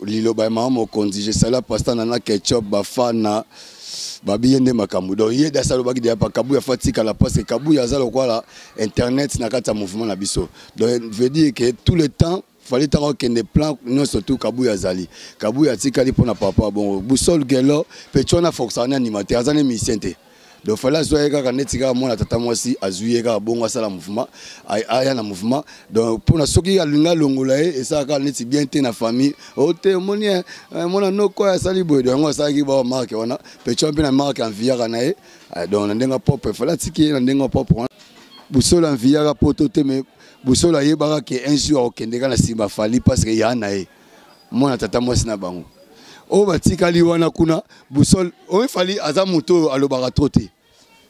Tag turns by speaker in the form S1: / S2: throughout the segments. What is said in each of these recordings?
S1: Liloba ya mama mokonzi, je salue pasteur Nana Ketchup, bafana babi ye nde makambo. Donc ye dasi alobaki deja pa Kabuya fa tikala parce que Kabuya aza lokola internet na kati ya mouvement na biso. Donc veut dire que tout le temps fallait ntango akende plan nyonso tu Kabuya azali. Kabuya atikali mpona papa bongo. Boussole Gelo pe tshona forçana animateur aza ne musicien te. Donc fallait azwa ye kaka neti kaka mwana tata mwasi azwi ye kaka bongo asala mouvement aya na mouvement. Donc mpona soki alingi alongola ye esalaka neti bien te na famille. O te omoni mwana noko oyo asali boye, donc yango asalaki ba marque wana pe tshona mpe na marque enviaka na ye. Donc na ndenge propre fallait atiki ye na ndenge propre wana. Boussole enviaka poto te, mais Boussole ayebaka ke un jour akokende kaka na nsima Fally parce que ya na ye mwana tata mwasi na bango oyo batikali wana kuna. Boussole oyo Fally aza moto oyo alobaka trop te,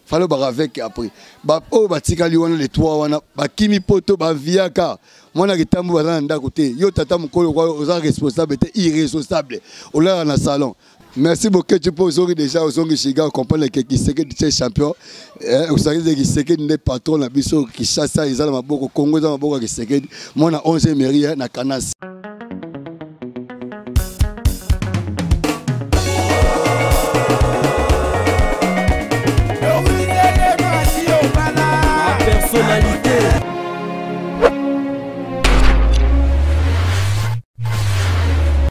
S1: Fally alobaka avec après ba oyo batikali wana les trois wana bakimi poto baviaka mwana kitambo baza na ndako te. Yo tata mokolo kwa oza responsable te, irresponsable, olala na salon. Merci beaucoup, tu peux ozongi déjà ozongi shiga comprendre que Kisekedi c'est champion. Eh, osaki de Kisekedi nde patron na biso Kinshasa eza na maboko Congo eza maboko ya Kisekedi. Mwana 11 mairie na Kanas.
S2: Personnalité.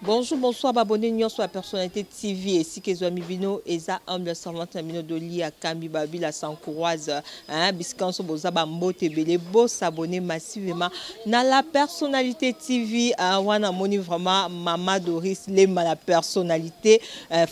S3: Bonjour, bonsoir, abonnés nyonso ya Personnalité TV esika ezwami bino eza humble servante na bino Doli ya Kambi Babi la Sankouroise, hein, bisika nyonso boza ba mbote ebele, bo s'abonner massivement na la Personnalité TV, hein, wana moni vraiment Mama Doris Lemba la personnalité,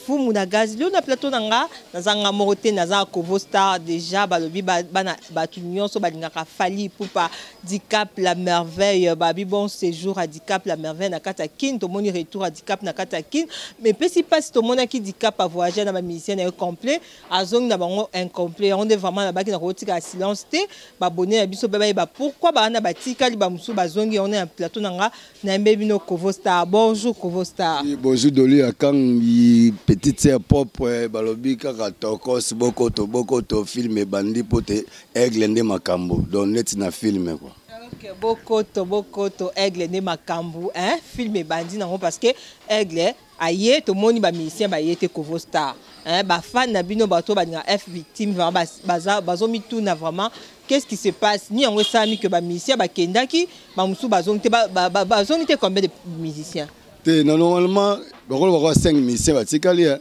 S3: Fumu na gaz leo na plateau na nga naza nga moko te, naza Kovo Star déjà balobi bana batu nyonso balingaka Fally Ipupa Dicap la merveille babi bon séjour à Dicap la merveille na kati ya Kin, tomoni retour à Dicap na kati ya Kin, mais pesi pasi tomonaki Dicap a voyager na ba musicien na ye complet azongi na bango incomplet, yango nde vraiment nabaki na kotika silence te, ba abonné na biso ba yeba pourquoi ba na batikali ba musu bazongi yango na plateau na nga na yembe bino Kovo Star. Bonjour Kovo Star.
S1: Oui, bonjour Doli Akangi, petite sœur propre balobi kaka tokos bokoto bokoto film ebandi pote aigle nde makambo, donc neti na film quoi.
S3: Ok, bokoto bokoto aigle nde makambo, hein, film ebandi nango parce que aigle aye tomoni ba musicien ba yete Kovo Star, hein, ba fan na bino bato balinga F victime vraiment baza bazo mituna vraiment qu'est-ce qui se passe ni yango esalami que ba musicien bakendaki ba musu bazongi te, bazongi te combien de musiciens
S1: te na normalement bakolo bakoka 5 musiciens batikali, hein.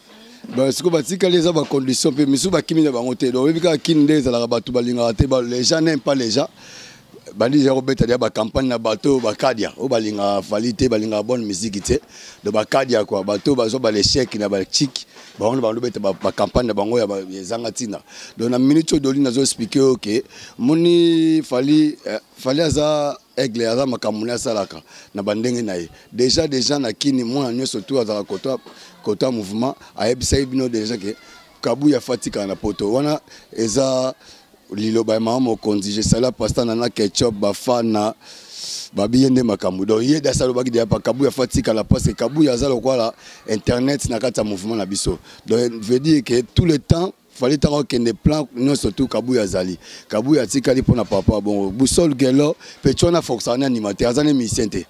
S1: Ba siko batikali eza ba condition pe misu bakimi na bango te, donc oyebi kaka kini nde ezalaka bato balingaka te, les gens n'aiment pas les gens bandi ya kobeta dia ba campagne na bato bakadia oyo balingaka Fally te, balingaka bonne musique te, donc bakadia quoi, bato bazwa ba l'échec na ba chic bango bango beta ba campagne na bango ya ezanga ntina. Donc na minute oyo Doli nazo expliquer oyo ke moni Fally, Fally aza aigle, aza makambo na asalaka na bandenge na ye. Déjà, déjà na kini mwana nyonso tu azalaka kota kota mouvement ayebisaki bino déjà ke Kabuya fatika na poto wana eza liloba ya mama mokonzi. Je salue pasteur Nana Ketchup, bafana babi ye nde makambo, donc ye dasi alobaki deja pa Kabuya fatika la parce que Kabuya aza lokola internet na kati ya mouvement na biso. Donc veut dire que tout le temps fallait ntango akende plan nyonso tu Kabuya azali. Kabuya atikali mpona papa bongo. Boussole Gelo pe tshona forçana animateur aza ne musicien te.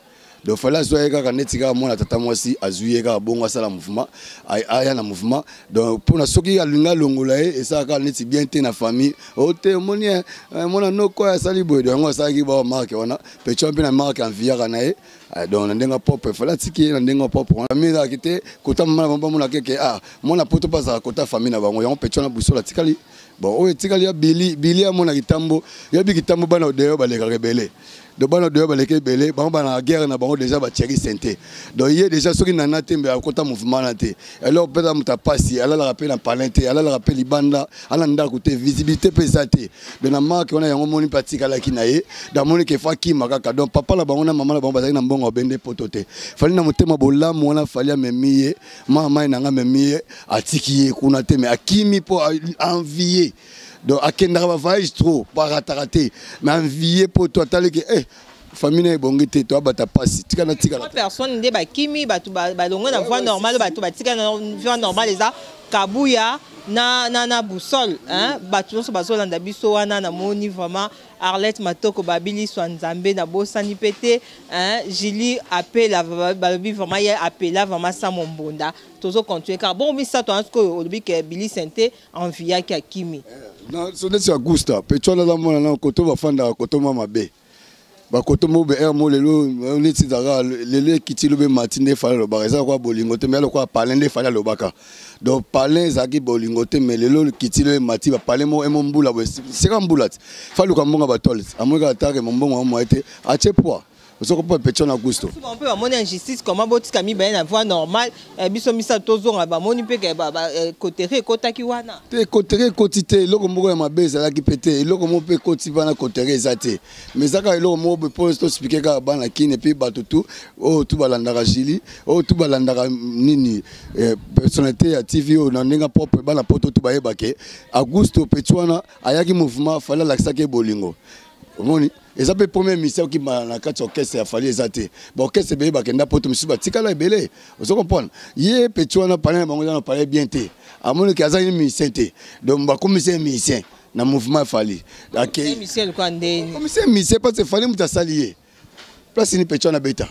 S1: Donc fallait azwa ye kaka neti kaka mwana tata mwasi azwi ye kaka bongo asala mouvement aya na mouvement. Donc mpona soki alingi alongola ye esalaka neti bien te na famille. O te omoni, mwana noko oyo asali boye, donc yango asalaki ba marque wana pe tshona mpe na marque enviaka na ye. Donc na ndenge propre fallait atiki ye na ndenge propre wana. Famille ezalaki te kota mama na bango bamona keke, ah, mwana poto mpe azalaka kota famille na bango, yango pe tshona Boussole atikali. Bon oyo etikali ya Billy, Billy amona kitambo, yabi kitambo bana odeyo balekaka ebele. Donc bana odeyo baleka ebele, bango bana na guerre na bango déjà ba Thierry Sente. Donc ye déjà soki nana tembe akota mouvement na te. Alors peut-être moto apasi, alalaka pe na palin te, alalaka pe libanda, ala ndako te, visibilité pe eza te. Donc na marque wana yango moni pe atikalaki na ye, da moni ke fa kima kaka. Donc papa na bango na mama na bango bazalaki na mbongo bende poto te. Fally na motema bolamu wana Fally amemi ye, mama mai na nga amemi ye, atiki ye kuna te mais akimi po envier. Donc akendaka ba voyage trop, po arataka te, mais envier po to ataliki, famille na ebongi te, to abata pasi, tika na tika.
S3: Trois personnes nde bakimi, bato balongwe na voie normale, bato batika na voie normale eza Kabuya na Boussole, hein, bato nyonso bazolanda biso wana namoni vraiment. Arlette Matoko babili swa Nzambe na bosani pe te, hein, Julie Apela balobi vraiment ye Apela vraiment sa mombonda. Tozo continuer car bon misato en sikoyo olobi ke Billy Sente enviaki akimi.
S1: Na so neti Augusta, pe tshwana la mona na koto bafandaka koto ma mabe. Bakoto mo be air mo lelo neti ezalaka lelo ekiti lobe mati nde Fally alobaka, eza lokola bolingo te mais lokola palin nde Fally alobaka. Donc palin ezalaki bolingo te mais lelo ekiti lobe mati ba palin mo emo mbula boye seka mbula ti Fally luka mbongo ba toles amoni kaka take mombongo ya moye te atie poids osoko mpo pecho na gusto.
S3: Souvent mpe bamoni injustice comment botika mibale na voie normale, biso misato tozonga bamoni mpe ke coterie ekotaki wana.
S1: Te coterie ekoti te, eloko moko ya mabe ezalaki mpe te, eloko moko mpe ekoti wana coterie eza te. Mais ezaka eloko moko boye mpo toexplike kaka bana Kin et puis bato tu oyo tu balandaka Julie, oyo tu balandaka nini, personnalité ya TV oyo na ndenge propre bana poto tu bayebake Augusto Petit wana ayaki mouvement Fally alakisaki ye bolingo. Omoni eza mpe première mission ki na kati ya orchestre ya Fally eza te. Ba orchestre ebele bakenda poto misusu batikala ebele. Ozo comprendre? Ye Petit wana palais na bango eza na palais bien te. Amoni ke aza ye musicien te. Donc bakomisi ye musicien na mouvement ya Fally. Akei.
S3: Ye musicien lokola ndeni.
S1: Bakomisi ye musicien parce que Fally moto asali ye. Place ni Petit wana beta.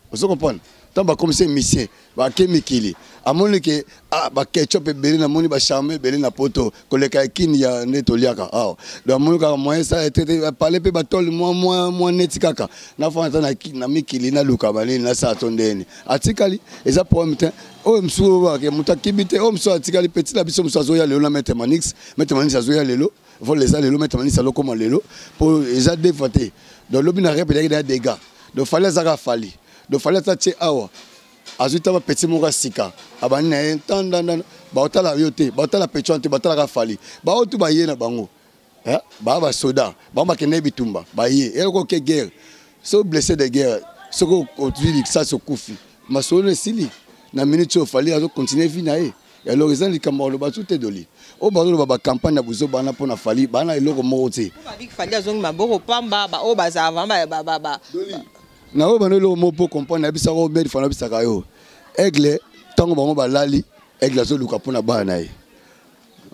S1: Ozo comprendre? Tant bakomisi ye musicien, bake mikili. Amoni ke ah ba ketchup ebele na moni ba charme ebele na poto koleka ya kini ya nde toliaka awa. Donc amoni kaka moyen ça te te parler pe ba tol moi moi moi neti kaka. Na fana na na mikili na luka banini na sa to ndeni. Atikali eza problème te. Oyo mosusu oyo ke moto akibi te, oyo mosusu atikali petit na biso mosusu azoya lelo na Maître Manix, Maître Manix azoya lelo, vol eza lelo Maître Manix alokoma lelo po eza deux fois te. Donc lobi na rep ezalaki na dégâts. Donc Fally azaka Fally. Donc Fally ata tie awa azwi ta ba petit moko ya sika abandi na ye ntandandanda baotala yo te, baotala petit wana te, baotalaka Fally. Baoyo tu baye na bango, hein, baa basoda bango bakende bitumba baye eloko oke guerre so blessé de guerre soki ozwi lisasi okufi masolo esili na minute oyo Fally azo continuer vie na ye. Alors eza likambo ya koloba tu te doli oyo bazoloba ba campagne ya buzoba wana mpona Fally bana eloko moko te.
S3: Babiki Fally azongi maboko pamba ba oyo bazala vraiment ba
S1: doli na oyo bana eloko moko mpo comprendre nayebisaka oyo mede fana nayebisaka yo aigle ntango bango balali aigle azoluka mpona bana na ye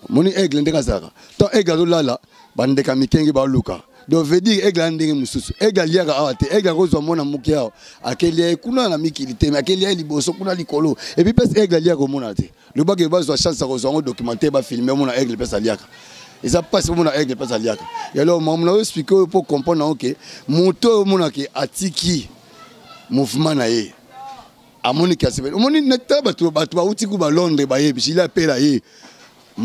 S1: moni aigle ndenge azalaka ntango aigle azolala bandeka mikenge baluka. Donc veut dire aigle aza ndenge mosusu, aigle aliaka awa te, aigle akozwa mwana moke awa akelia ye kuna na mikili te, mais akelia ye liboso kuna likolo et puis place aigle aliaka omona te. Lobaki bazwa chance ya kozwa yango documentaire bafilme omona aigle place aliaka. Eza mpasi omona aigle place aliaka. Alors makambo na yo explique oyo mpo comprendre yango ke moto oyo omonake atiki mouvement na ye amoni kasi omoni neta bato bato bauti ku ba Londres bayebi Julie apela ye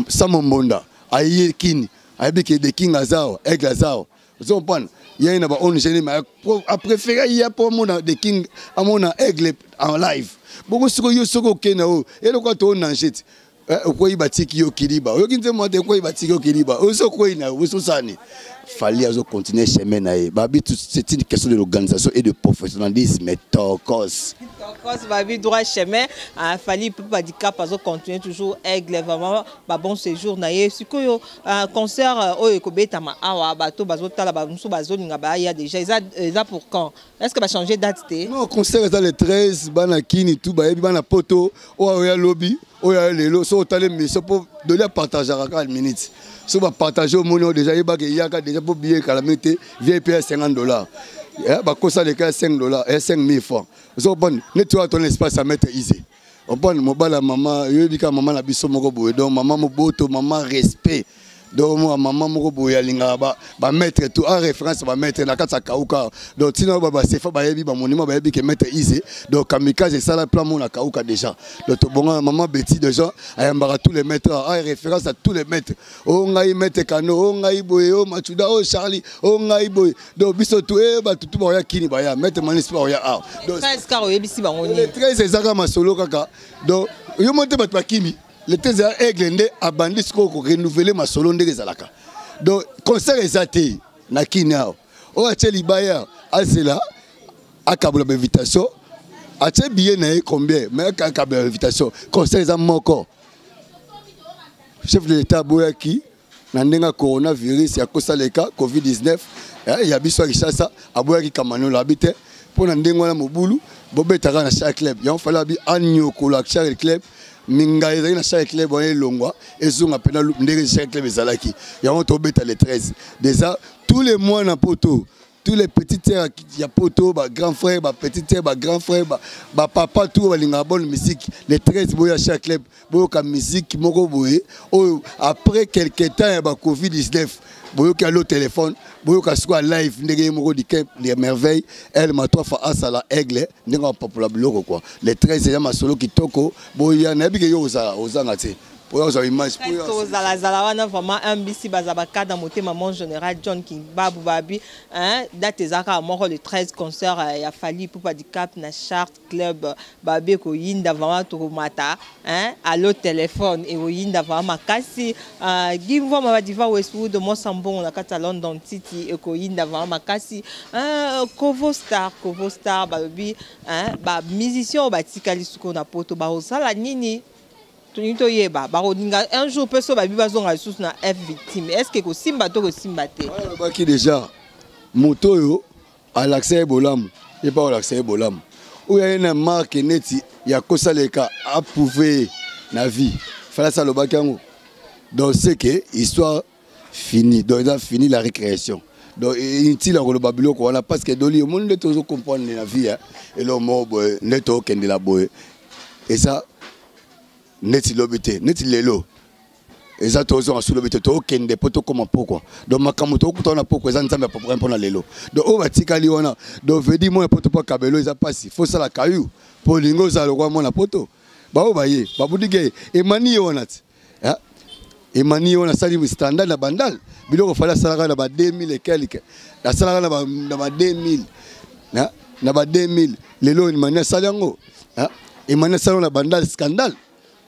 S1: Samo Mbonda aye kini ayebi ke The King aza awa, Aigle aza awa. Ozo comprendre? Ye na ba ONG ni mais a préféré ye po amona The King amona Aigle en live. Bongo siko yo soko okende oyo eloko to nanger ti. Okoyi batiki yo kiliba. Oyoki nzembo ate okoyi batiki yo kiliba. Ozo koyi na ozo sani. Fally azo continuer chemin na ye. Babi c'est une question de l'organisation et de professionnalisme tokos.
S3: Tokos babi droit chemin. Ah, Fally Ipupa Dicap azo continuer toujours Aigle vraiment ba bon séjour na ye. Sikoyo concert oyo ekobetama awa bato bazotala ba musu bazolinga ba ya déjà eza eza pour quand? Est-ce que ba changer date te?
S1: Non, concert eza le 13 bana kini tout bayebi bana poto oyo ya lobi oyo ya lelo so otale mission po doli a partageaka kaka minute. So ba partager omoni oyo déjà yebaka eyaka déjà po billet ekalami te VIP ya $50. Bakosa leka ya $5, ya 5000 francs. Ozo comprendre? Neti oyo ton espace à mettre easy. Comprendre mobala mama yoyebi kaka mama na biso moko boye donc mama moboto mama respect. Donc moi mama moko boye alingaka ba maître tout en référence ba maître na kati ya kauka. Donc tina ba ba sefa bayebi ba monument bayebi ke maître easy. Donc kamikaze sala plan mo na kauka déjà. Donc to bonga mama Betty déjà ayambaka tous les maîtres en référence à tous les maîtres. Oh ngai maître Kano, oh ngai boye, oh Machuda, oh Charlie, oh ngai boye. Donc biso tout eh ba tout ba ya kini ba ya maître Manis ba ya ah. Donc
S3: 13 car oyebisi bango ni.
S1: Le 13 ezaka masolo kaka. Donc yo monte bato bakimi. Le 13 ya aigle nde abandi sikoyo ko renouveler masolo ndenge ezalaka. Donc concert eza te na kini awa. Oyo atie libaya azela akabola ba invitation atie billet na ye combien mais akabola ba invitation concert eza moko. Chef de l'État aboyaki na ndenge ya coronavirus ya kosaleka COVID-19 ya biso ya Kinshasa aboyaki Kamanyola abi te mpo na ndenge wana mobulu bobetaka na Shark Club yango fallait abi anyokola Shark Club mingai ezalaki na Shark Club wana elongwa ezonga mpena ndenge Shark Club ezalaki yango tobeta le 13 déjà. Tous les mois na poto, tous les petites sœurs ya poto, ba grand frère, ba petite sœur, ba grand frère, ba papa, tout balingaka bonne musique. Les 13, boya chaque club, boyoka musique moko boye oyo après quelque temps ya ba Covid 19, boyoki alo téléphone, boyoka sikoyo live ndenge ye moko Dicap la Merveille El Matwa fa asala aigle ndenge apapola biloko quoi. Les 13 eza masolo kitoko, boya. Nayebi ke yo ozala ozanga te po ozwa image.
S3: Tozalazala wana vraiment mbc baza bakada motema. Mon général John King Babu babi, hein, date eza kaka moko, le 13, concert ya Fally Ipupa Dicap na Chart Club. Babi ekoyinda vraiment, tokomata, hein, alo téléphone ekoyinda vraiment makasi. Gimvoma Badiva Westwood mosa mbongo na kati ya London City, ekoyinda vraiment makasi. Kovo Star, Kovo Star balobi, hein, bamusicien oyo batikali sikoyo na poto bakosala nini? Tolingi toyeba, bakolinga un jour mpe so babi bazonga lisusu na F Victime, est ce que kosimba to kosimba te?
S1: Alobaki déjà, moto oyo alakisa ye bolamu, ye mpe alakisa ye bolamu. Oyo aye na marke neti ya kosaleka, approuve na vie. Falasi alobaki yango. Donc c'est que histoire fini, donc eza fini la récréation. Donc inutile ya koloba biloko wana, parce que doli omoni nde tozocomprendre na vie eloko moko boye nde tokendela boye. Eza neti lobi te, neti lelo eza tozonga su lobi te, tokende mpo tokóma pokwa. Donc makambo tokuta wana pokwa eza Nzambe apropre mpona lelo. Donc oyo batikali wana, donc vedi mwana poto mpo kabelo eza mpasi, fo sala kayu mpo olingi ozala lokwa mwana poto. Bao baye babudike emani ye wana ti emani ye wana asali standard na Bandal. Biloko Fally asalaka na ba 2000 et quelque, asalaka na ba 2000, na ba 2000. Lelo emani asali yango, emani asali yango na Bandal, scandale.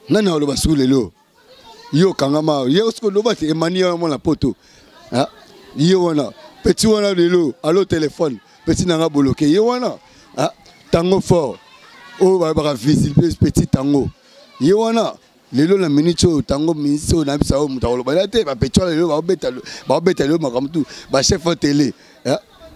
S1: Nani aloba suku lelo yo kangama ye soki oloba te? Emani wana mwana poto ye wana, petit wana lelo alo téléphone, petit nanga boloke ye wana, Tango Fort oyo balobaka visible, petit Tango ye wana lelo na minute oyo. Tango minute oyo nayebisa oyo moto akoloba ya te. Bapeti wana lelo baobeta lelo makambo tu, bachef ya télé,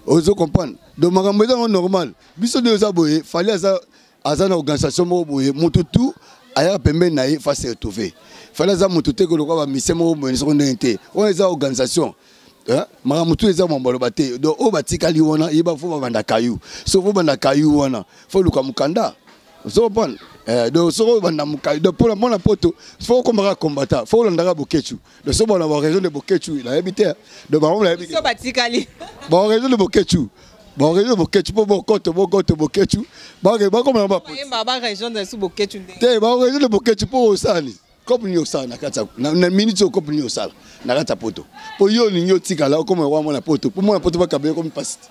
S1: ozo comprendre. Donc makambo eza ngo normal. Biso nde eza boye, Fally aza na organisation moko boye, motu tu ayaka pembeni na ye face retrouver. Fally aza motu te koloka bamise moko boye soko ndenge te. Oyo eza organisation, makambo tu eza mambo aloba te. Donc oyo batikali wana, yeba fo babanda kayu. So fo banda kayu wana, fo luka mokanda, ozo comprendre. Donc soko obanda mokanda, donc mpona mona poto fo okomaka combattant, fo olandaka Bokechu. Donc so bona baraison de Bokechu, nayebi te. Donc bango nayebi
S3: so batikali.
S1: Baraison de Bokechu, baraison de Bokechu mpo bokoto bokoto Bokechu bakomana te. Baraison de Bokechu mpo osali kope nini osala na kati na minute oyo, kope nini osala na kati ya poto mpo yo olingi otikala okoma wa mwana poto? Mpo mwana poto bakabele komi mpasi te.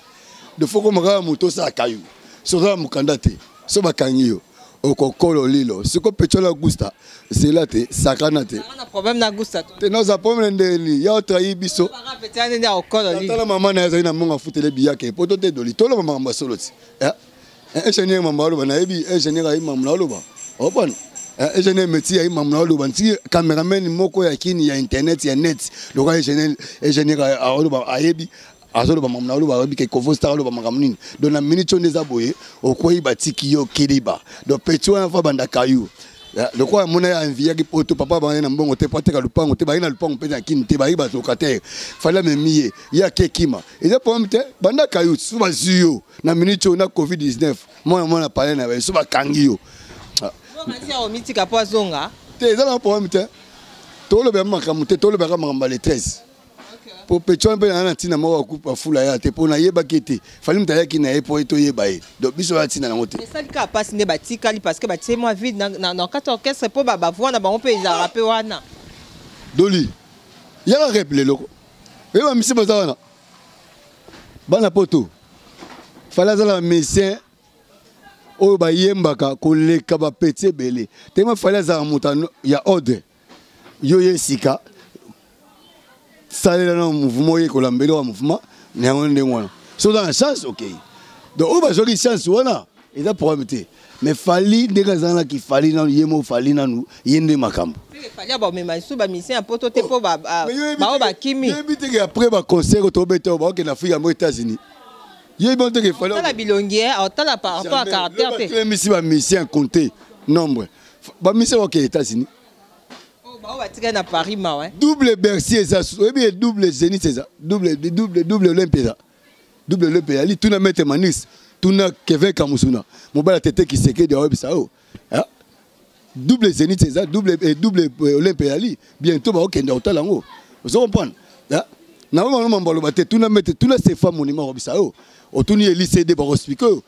S1: De fo koma kaka moto osala kayu. So ozala mokanda te, so bakangi yo okokolo lilo. Siko petiola Gusta zela te, sakana te. Te, naza problème ndeni ya otrahi biso. Tala, mama na ye azali na mbongo afutele biyake poto te. Doli toloba makambo ya solo ti. Ingénieur mambo aloba, nayebi ingénieur ayi mambo na aloba opana ingénieur métier ayi mambo na aloba ntiki cameraman moko ya kini ya internet ya net lokola ingénieur aloba, ayebi azoloba mambo na aloba, ayebi ke Kovo Star aloba makambo nini. Donc na minute oyo nde eza boye, okwei batiki yo kiliba. Donc petit wana fa banda kayu lokola mona ye enviaki poto. Papa bango na mbongo te po ateka lupango te, bayi na lupango mpe na kini te, bayi balocataire. Fally amemi ye, ye ake kima, eza problème te. Banda kayu so bazwi yo na minute oyo na Covid 19, mwana mwana pale na so bakangi yo.
S3: Omitika po azonga.
S1: Te, eza na problème te. Tolobela makambo te, tolobelaka makambo ya le 13 po petit wana mpe na ntina moko bafula ya te, mpo nayebaki ete Fally moto ayaki na ye mpo ye toyeba ye. Donc biso ya ntina nango te.
S3: Esali kaka mpasi nde batikali, parce que batie mwa vide na kati ya orchestre, mpo bavoix na bango mpe ezalaka mpe wana.
S1: Doli yaka rep leloko oyeba misi baza wana bana poto. Fally aza na musicien oyo bayembaka koleka bapeti ebele. Tema Fally azalaka moto ya ordre. Yo ye sika salela na mouvement, oyekola mbele wa mouvement na yango ndenge wana. So oza na chance, okei. Donc oyo bazwaki chance wana eza problème te. Mais Fally ndenge azalaki, Fally nanu ye mo, Fally nanu ye nde makambo.
S3: Fally abamema lisusu bamusicien ya poto te mpo bao bakimi.
S1: Yebi teke après baconcert tobeta oyo baokende Afrique yango, États-Unis, yebi bango teke Fally
S3: otala bilongi, otala par rapport à caractère te.
S1: Misi bamusicien compté nombre, bamusicien bakende États-Unis.
S3: Bao batikali na Paris mawa.
S1: Double Bercy eza, oyebi ye double Zenith eza, double double double Olympia eza. Double Olympia ali tuna Maître Manis, tuna Kevin Kamusuna, mobala Tete Kisekedi ayebisa yo. Hein? Double Zenith eza, double eh, double eh, Olympia ali, bientôt bakokende kotala yango. Ozo comprendre? Hein? Na oyo mambo aloba te, tuna Maître, tuna Sefa Monument akobisa yo. Otuni Eli CD bako expliquer yo.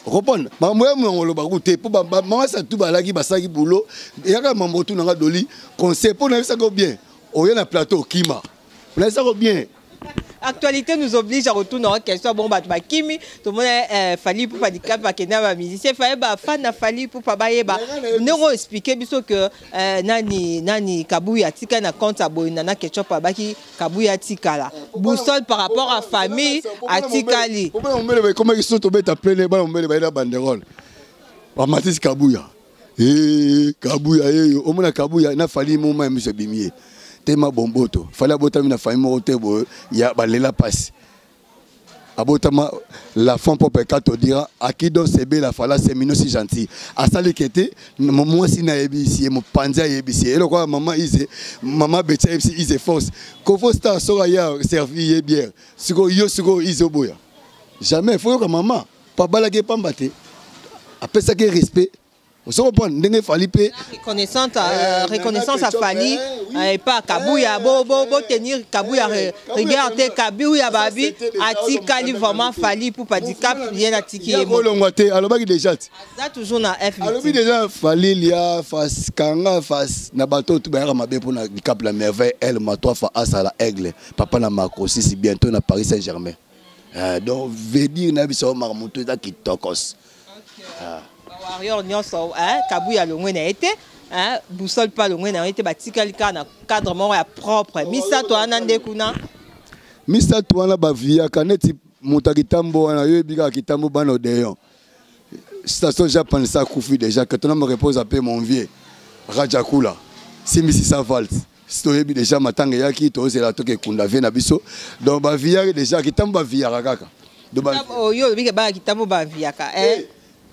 S1: Comprendre? Makambo ya mongo oloba ku te po mama Satu balaki basalaki boulot, eyaka mambo otuna nga Doli conseil po nayebisaka bien. Oya na plateau okima. Nayebisaka bien.
S3: Actualité nous oblige à retourner en question. Bon, bah, bah, Kimi, tout le monde euh, Fally Ipupa Dicap, bah, Kenya, bah, musicien, Fally, bah, fan, na Fally Ipupa, bah, bah, nous expliquer, biso que, euh, nani, nani, Kabuya, tika na compte à boy, nana, ketchup, bah, qui, Kabuya, tika là. Boussole par rapport à famille, atikali.
S1: Pourquoi on met le, comment ils sont tombés, t'as plein, bah, on met le, bah, la banderole. Bah, Mathis Kabuya. Eh, Kabuya, eh, omona Kabuya, na Fally, moma, monsieur Bimier. Tema bomboto Fally abotami na famille moko te boye ya balela pasi abotama la fond propre quand on dira à qui donne ses belles fala c'est mignon si gentil asali kete mwasi na yebisi ye mopanzi ayebisi ye eloko mama ize mama beti ayebisi ize force kofo star soka ya servi ye bière sikoyo yo sikoyo ize oboya jamais faut yoka mama po abalaki ye pamba te apesaki ye respect. Ozo comprendre ndenge Fally pe
S3: reconnaissante euh, reconnaissance à Fally euh, et pas Kabuya bo bo bo tenir Kabuya regarde te Kabuya babi atikali vraiment Fally pour pas dicap ye na tiki ye
S1: kolongwa te alobaki déjà ti
S3: aza toujours na F
S1: alobi déjà Fally lia face kanga face na bato tout bayaka mabe pour na dicap la merveille elle ma trois fois asala aigle papa na Marco sisi bientôt na Paris Saint-Germain euh, donc veut dire na biso makambo eza kitokos.
S3: Ah. Warrior nyonso hein, Kabuya alongwe na ye te hein, Boussole mpe alongwe na ye te, batikali kaka na cadre moko ya propre. Misato wana nde kuna.
S1: Misato wana baviyaka neti moto ya kitambo wana, yo oyebi kaka kitambo bana odeon station Japan sa akufi déjà, que ton homme repose à paix mon vieux Rajakula simbisi sa valse si toyebi déjà matanga eyaki tozela toke ekunda vie na biso donc baviyaki déjà kitambo baviyaka kaka.
S3: Oyo olobi ke bana kitambo baviyaka eh?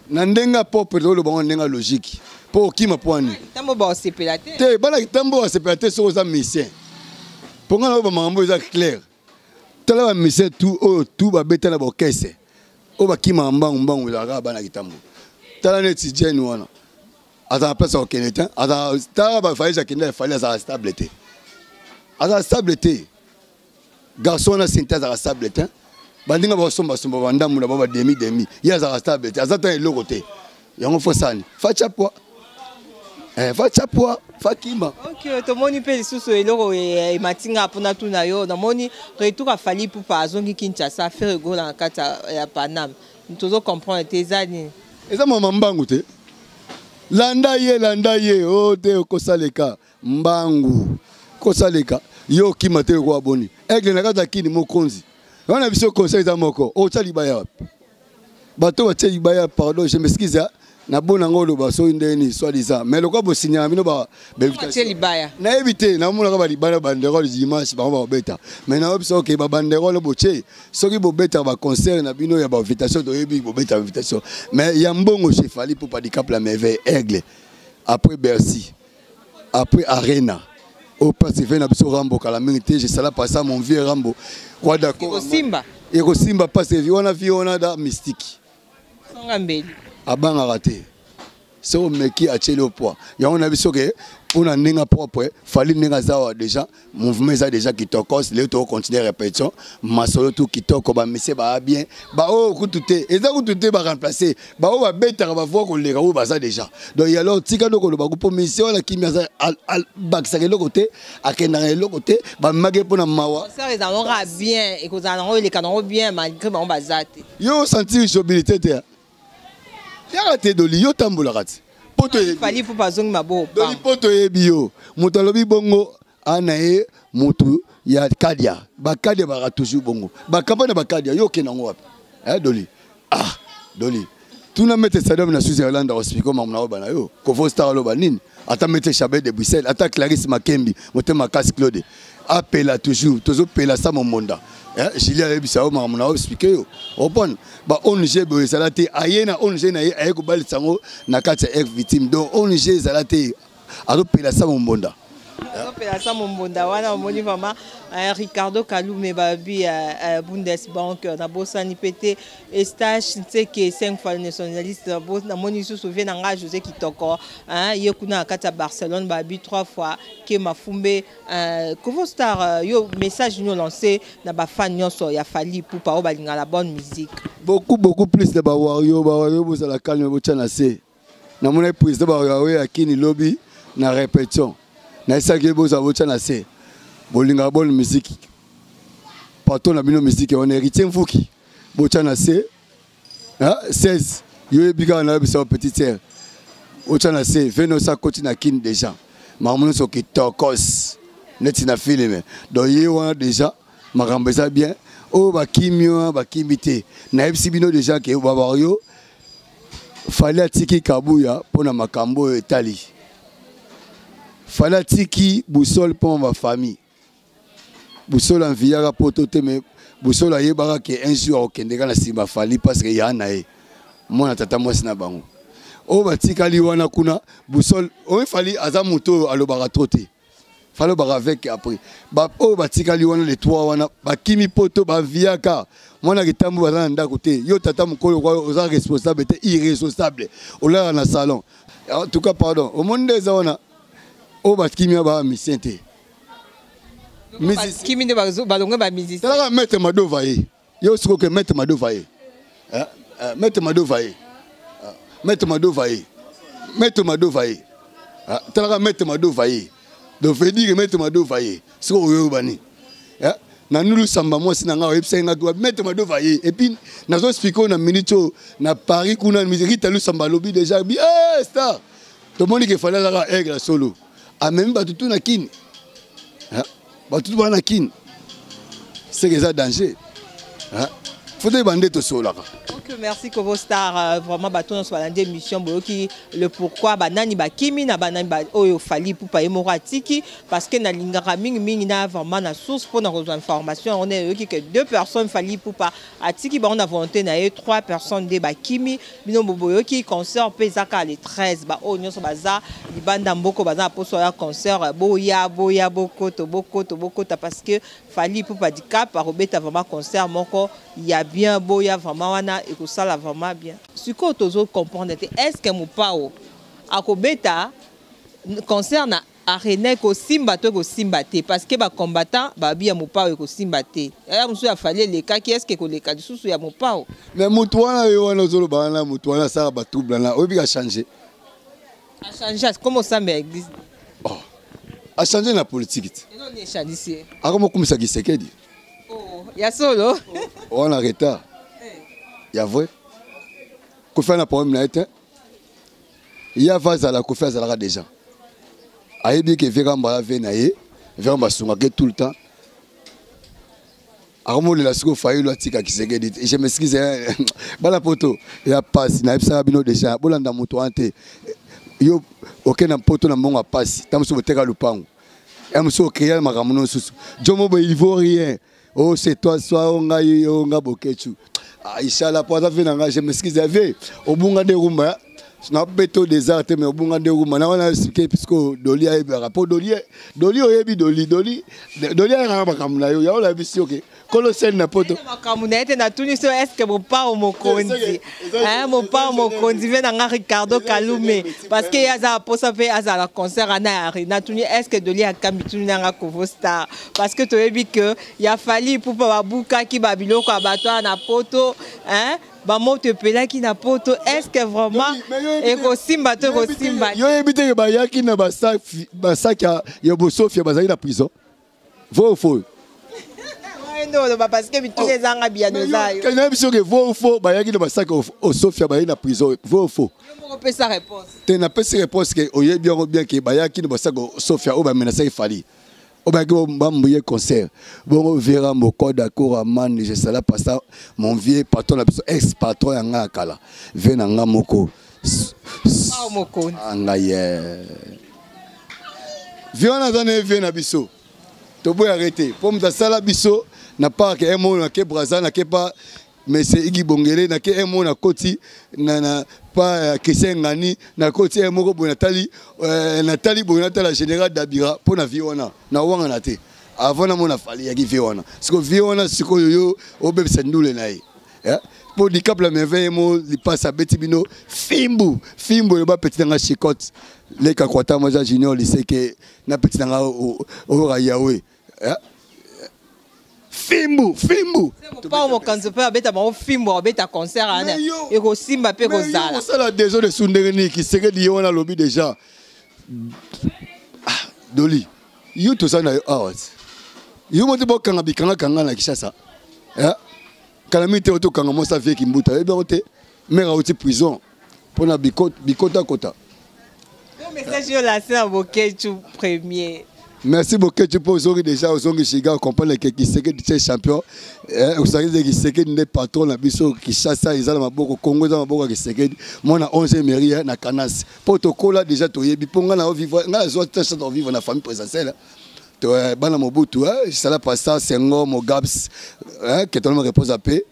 S1: Na ndenge ya propre toloba ngo ndenge ya logique mpo okima mpo wani
S3: kitambo basepela te
S1: te bana kitambo basepela te soki oza musicien mpo ngai nayoba makambo eza clair. Tala ba musicien tout oyo tout babeta na baorchestre oyo bakimaka mbangu mbangu ezalaka kaka bana kitambo. Tala neti Jane wana azala place ya kokende te, azala tala bafayage akende ya Fally azala stable te, azala stable te garçon wana sente azalaka stable te, bandinga basombasomba bandambu na bao bademi demi ye azalaka stable te, aza ta eloko te yango fo sani facha poa eh, facha poa fakima.
S3: Ok, tomoni mpe lisusu eloko emati nga mpona tuna yo, namoni retour ya Fally Ipupa azongi Kinshasa, Ferre Gola na kati ya Paname, tozo comprendre te eza nini?
S1: Eza mama mbangu te, landa ye landa ye o te okosaleka mbangu kosaleka yo okima te lokola boni aigle na kati ya kini mokonzi wana biso conseil eza moko otya libaya wapi bato batie libaya pardon je m'excuse na bona yango oloba soki ndenge nini soit disant mais lokola bosignaka bino
S3: libaya
S1: nayebi te namonaka balibaya banderole dimanche bango bakobeta mais nayebi biso oke babanderole botie soki bobetaka baconcert na bino ya bainvitation toyebi bobeta invitation mais ya mbongo chez Fally Ipupa Dicap la merveille aigle après Bercy après Arena au place ve na biso Rambo kala mingi te je sala pas ça mon vieux Rambo kwa d'accord
S3: ekosimba
S1: ekosimba parce que wana vie wana da mystique
S3: songa mbeli
S1: abangaka te soki omeki atieli yo poids yango na biso ke mpona ndenge propre Fally ndenge aza awa déjà mouvement eza déjà kitokos lelo tokocontinue répétition masolo tu kitoko bamisie baa bien baoyo kutu te eza kutu te baremplace baoyo babetaka bavoi koleka oyo baza déjà donc alors tika nde koloba mpo misie wana kimi aza bakisaka eloko te akendaka eloko te bamemaki mpo na mawa
S3: concert ezalaka bien ekozala nango eleka nango bien malgré bango baza te
S1: yo osentir jobilité te yaka te Doli yo tambolaka te
S3: poto Fally Ipupa azongi maboko
S1: Doli poto oyebi yo moto alobi bongo ana ye motu ya kadia bakadia baka toujours bongo bakampagne ya bakadia yo okende yango wapi eh, Doli ah Doli tuna maître Sadam na Switzerland akospika makambo na oyo na yo kovo star aloba nini ata maître Chabet de Bruxelles ata Clarisse Makembi motema makasi Claude apela toujours tozopela sa momonda eh, Julie ayebisa yo makambo na oyo explike yo opone ba ONG boye ezala te aye na ONG na ye aye kobalisa yango na kati ya ex victime donc ONG ezala te azopela sa mombonda.
S3: Azopela sa mombonda wana, omoni vraiment Ricardo Kalume babi Bundesbank, nabosani mpe te Estache Nseke 5 fois nationaliste, namoni lisusu vie na nga José Kitoko, ye kuna na kati ya Barcelone babi 3 fois ke Mafumbe. Kovo Star, yo message nio lancé na bafan nyonso ya Fally Ipupa oyo balinga la bonne musique?
S1: Beaucoup, beaucoup plus na bawario. Bawario, bozala calme, botya na se. Namonaki président bawario ya Kini lobi na répétition, nayesaki ye bozala, botya na se, bolingaka bonne musique, patron na bino musique wana Héritier Mvuki, botya na se 16. Yo yebi kaka nayebisa yo, petite sœur, otya na se venosa akoti na Kini déjà, makambo nyonso kitokos neti na filme. Donc ye wana déjà makambo eza bien. Oyo bakimi wana bakimi te. Nayebisi bino déjà ke babario Fally atiki Kabuya mpona makambo oyo etali Fally, atiki Busol mpona bafamille. Busol anviyaka poto te, mais Busol ayebaka ke un jour akokende kaka na nsima Fally, parce que ya na ye mwana tata mwasi na bango oyo batikali wana kuna. Busol oyo Fally aza moto oyo alobaka trop te. Fally alobaka avec après. Oyo batikali wana, les trois wana bakimi poto, baviaka mwana kitambo, baza na ndako te. Yo tata mokolo kwa oza responsable te, irresponsable, olala na salon. En tout cas, pardon, omoni nde eza wana oyo bakimi baa musicien te.
S3: Kimi nde balongwe bamusicien.
S1: Talaka maître Madova ye, yo sikoyo ke maître Madova ye, maître Madova ye, maître Madova ye, maître Madova ye, talaka maître Madova ye. Donc veut dire maître Madova ye sikoyo oyoyeba nini na Nulu Samba, mwasi na ngai, oyebisaki ngai maître Madova ye. Et puis nazo expliquer oyo na minute oyo na Paris kuna, Rita Lusamba alobi déjà bi star. Tomoni ke Fally azaka aigle solo, amemi bato tu na Kini, bato tu baa na Kini, seke eza danger. Faut toyeba nde tosololaka.
S3: Ok, merci Kovo Star. Vraiment, bato nyonso balandi émission, boyoki le pourquoi banani bakimi na banani oyo Fally Ipupa ye moko atiki, parce que nalingaka mingimingi na vraiment na source mpona kozwa information yango. Nayoki que deux personnes Fally Ipupa atiki bango na volonté na ye, trois personnes nde bakimi. Bino boyoki, concert mpe eza kaka le 13. Baoyo nyonso baza libanda mboko, baza na poso ya concert, boya, boya, bokoto, bokoto, bokota, parce que Fally Ipupa Dicap akobeta vraiment concert moko ya bien. Boya vraiment wana, ekosala vraiment bien. Sikoyo tozo comprendre te, est ce que Mopao akobeta concert na Arena, ekosimba to ekosimba te? Parce que bacombattant babi ya Mopao ekosimba te. Ya mosusu ya Fally elekaki, est ce que ekoleka lisusu ya Mopao?
S1: Mais motu wana, yo wana ozoloba wana, motu wana asalaka batrouble wana, oyebi kachange.
S3: Achange comme osambe ya église.
S1: Oh. Achange na politique te.
S3: Eloni echandisi ye?
S1: Akomokumisa Tshisekedi.
S3: Oh, ya solo?
S1: Wana retard ya vrai. Kofi na problème na ye te. Ye ava azala, Kofi azalaka déjà, ayebi ke vieux Kambala ve na ye vraiment basungaka tout le temps. Akomolela sikoyo Fayulu atika Tshisekedi. Je m'excuse, bana poto ya pasi, nayebisaka bino déjà, bolanda moto wana te. Yo okende na poto na mbongo ya pasi, ta mosusu boteka lupango ya mosusu, okrea makambo no mosusu. Jomo boye, il vaut rien. Oh, c'est toi, soit o ngai, o nga Bokechu ishala po aza ve na ngai. Je m'excuse, ave obunga nde rumba nabeto désert te, mais obunga nde rumba na wana expliqué, puisque Doli ayebaka po Doli, Doli oyebi Doli, Doli, Doli ayekaka makambo na yo yango nayebisi oke kolo sene na poto.
S3: Makambo na ye te. Natuni so, est ce que Mopao mokonzi, Mopao mokonzi mpe na nga Ricardo Kalume, parce que ye aza posa mpe azala concert ana ya Arena. Tuni, est ce que Doli akambi? Tuni nanga Kovo Star, parce que toyebi ke ya Fally Ipupa babukaki babiloko ya bato wana na poto, bamoto epelaki na poto. Est ce que vraiment ekosimba to ekosimba?
S1: Yo oyebi teke bayaki na basaki ya bosofia, bazalaki na prison, vrai ou faux?
S3: Nde oloba, parce que bituna ezanga biyano eza yo.
S1: Nayebi soki vrai ou faux, bayaki na basaki osofia, bayaki na prison, vrai ou faux?
S3: Yo moko opesa réponse.
S1: Te, napesi réponse ke oyebi yango bien ke bayaki na basaki osofia oyo bamenasaki Fally, oyo bayaki bambuye concert bongo. Vera Mokoda Koraman, je sala pasa mon vieux patron na biso, ex patron ya ngai ya kala, vie na nga moko ngai ye, vie wana aza na ye, vie na biso toboyaka te, mpo moto asala biso na parke emo nake Braza nake pa. Monsieur Igi Bongele, nake un mot nakoti na na pa Christian Ngani, nakoti un moko boye natali natali boye natala général Dabira mpo na vie wana na wanga na te avant namona Fally yaki vie wana siko vie wana sikoyo yo obebisa ndule na ye mpo Dicap la Merveille mo lipasa abeti bino fimbu fimbu eloba petit nanga chicote leka kwata moja junior liseke na petit nanga oyoka yawe fimbu fimbu.
S3: Mopao Mokonzi mpe abeta bango fimbu, abeta concert wana ekosimba mpe kozala.
S1: Osala désordre su ndenge nini? Kisekedi ye wana alobi déjà. Ah, Doli, yo toza na yo awa ti yo mo te bokanga bikangakanga na Kinshasa. Kala mingi te otokanga mwasi avieki mbuta oyebi yango te, mare auti prison mpona bikotakota.
S3: Message yo lancé na Boketshu Premier.
S1: Merci Boketshu mpo ozongi déjà, ozongi shiga comprendre ke Kisekedi tie champion, ozalaki te. Kisekedi nde patron na biso. Kinshasa eza na maboko, Congo eza na maboko ya Kisekedi, mwana 11 mairie na Kanas, mpo tokola déjà toyebi mpo ngai na vivre, ngai nazwa chance de vivre na famille présidentielle. Bana Mobutu, sala pasta Senghor Mogabs que ton repose à paix,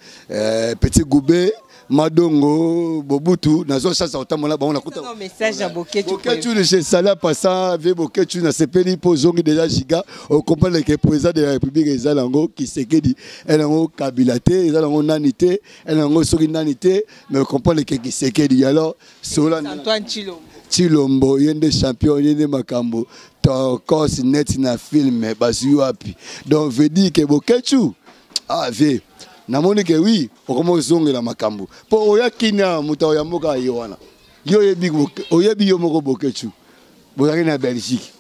S1: petit Goubé Madongo Bobutu, nazwa chance ya kotambola bango nakuta.
S3: Message ya Boketshu.
S1: Boketshu, je sala passa ve Boketshu, nasepeli mpo ozongi déjà giga ocomprendre ke président de la République eza nango Kisekedi, nango Kabila te, eza nango nani te, nango soki nani te, mais ocomprendre ke Kisekedi alors sola.
S3: Antoine Tshilombo.
S1: Tshilombo ye nde champion, ye nde makambo tokos neti na film bazwi wapi. Donc veut dire ke Boketshu, ah vie, namoni ke oui, okoma ozongela makambo mpo oya kini moto ya mboka ye wana. Yo oyebi, oyebi yo moko Boketshu, bozalaki na Belgique.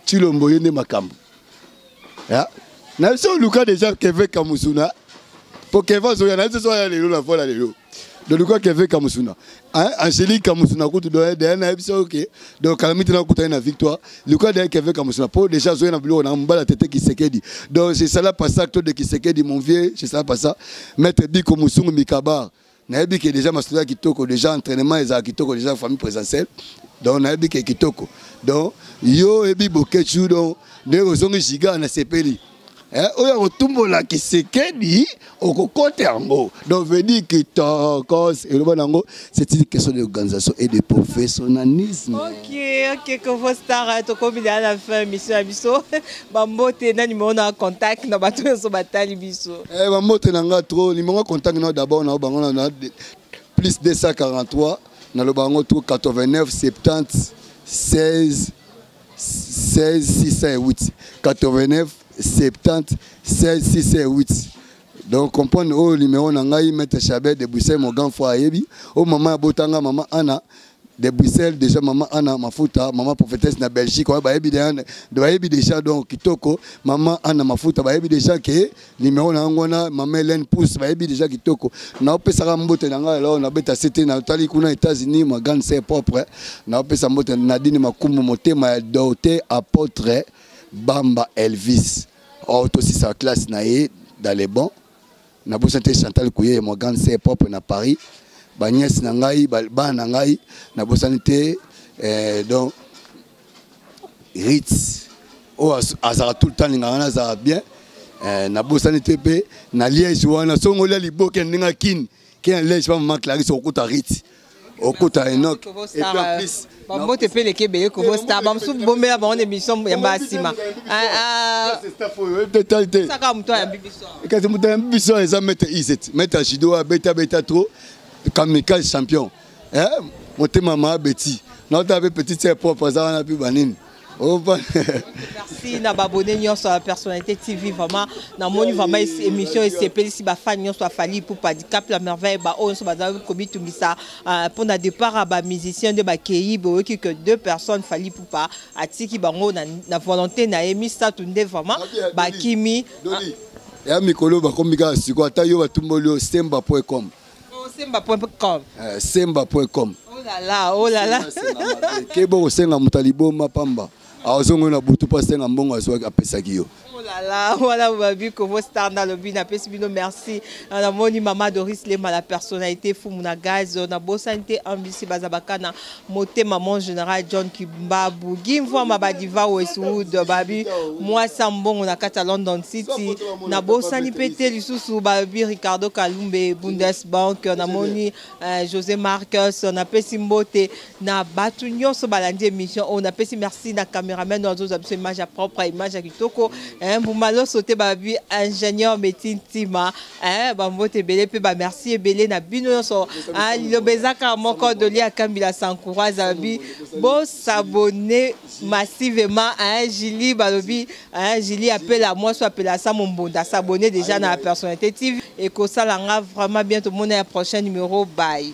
S1: Tshilombo ye nde makambo na biso. Oluka déjà Keve Kamusuna mpo Keve azoya na biso so aya lelo na vola lelo. Donc luka Keve Kamusuna, Angélique Kamusuna kutu deya na biso. Ok, donc kala miti nakutani na Victoire, luka deya Keve Kamusuna mpo déjà azoya na biloko na mobala tete Kisekedi. Donc c'est ça la passage de Kisekedi, mon vieux, c'est ça passa maître Biko Musungu Mikabar. Nayebi ke déjà masolo ya kitoko, déjà entraînement ezala kitoko, déjà famille présidentielle. Donc nayebi ke kitoko. Donc yo oyebi Boketshu, donc ndenge ozongi giga nasepeli oyo akotumbola Kisekedi okokota yango. Donc veut dire que tokos eloba nango, c'est une question d'organisation et de professionnalisme.
S3: Ok, Kovo Star, tokomi à la fin mission ya biso. Bambote na numéro na contact na bato nyonso batali biso.
S1: Bambote na nga trop. Numéro contact na d'abord na bango na plus 243, naloba yango trop, 89 70 16 16 608, 89 70 16 608. Donc comprendre oyo numéro na ngai, maître Chabert de Bruxelles, mon grand frère ayebi oyo, mama abotanga, mama Anna de Bruxelles déjà, mama Anna Mafuta, mama prophétesse na Belgique oyo bayebi déjà, bayebi déjà. Donc kitoko, mama Anna Mafuta bayebi déjà ke numéro na yango wana. Mama Hélène Pousse bayebi déjà kitoko. Naopesaka mbote na ngai alors nabeta sete natali kuna États-Unis, ma grande sœur propre, naopesa mbote Nadine Makumbu, motema ya docteur apôtre Bamba Elvis oyo tosisa classe na ye dans les bons. Nabosani te Chantal Kouye, ma grande sœur propre na Paris, banièce na ngai, bana na ngai, nabosani te. Donc Ritz oyo azalaka tout le temps alingaka nazala bien. Nabosani te mpe na Liège wana, songo olia liboke ndenge akini ke na Liège pa mama Clarisse, okuta Ritz, okuta Enoch.
S3: Et puis en plus bambote mpe eleki ebele. Kovo Star, bamosusu bombela bango na émission ya mbala nsima. Saka moto ayambi biso.
S1: Kasi moto ayambi biso eza maître Iset, maître judo, abeta beta trop, kamikaze champion, motema ma abeti naotala mpe petite sœur propre aza wana mpe banini.
S3: Merci na babone nyonso ya Personnalité TV. Vraiment namoni vraiment émission esepelisi bafans nyonso ya Fally Ipupa Dicap la Merveille. Baoyo nyonso bazali komitungisa mpona départ ya bamusicien nde bakei, boyoki que deux personnes Fally Ipupa atiki bango na volonté na ye, misato nde vraiment bakimi.
S1: Ya mikolo bakomi kaka sikoyo, ata yo batumboli yo semba.com.
S3: Semba.com.
S1: Semba.com.
S3: Oh là là, oh là là.
S1: Kebo kosenga moto ya liboma pamba. Azongo na butu mpo asenga mbongo azwaki apesaki yo.
S3: Oh là là, voilà babi Kovo Star nalobi napesi bino merci. Namoni mama Doris Lema, la personnalité fumu na gaz, nabosani te ambisi bazabaka na motema, mon général John Kimbabu Gimvwama Badiva Westwood, babi mwasa mbongo na kati ya London City. Nabosani mpe te lisusu babi Ricardo Kalumbe Bundesbank, namoni José Marcus. Napesi mbote na bato nyonso balandi émission oyo. Napesi merci na cameraman oyo azozwa biso image ya propre, image ya kitoko, mbuma loso te, babi ingénieur Meti Ntima. Bambote ebele mpe bamerci ebele na bino nyonso. Liloba eza kaka moko, Doli Akambila Sancourage, babi bos'abonner massivement. Julie, balobi Julie apela mwasi apela sa mombonda, s'abonner déjà na Personnalité TV, ekosalanga vraiment bien. Tomona ya prochain numéro, bye.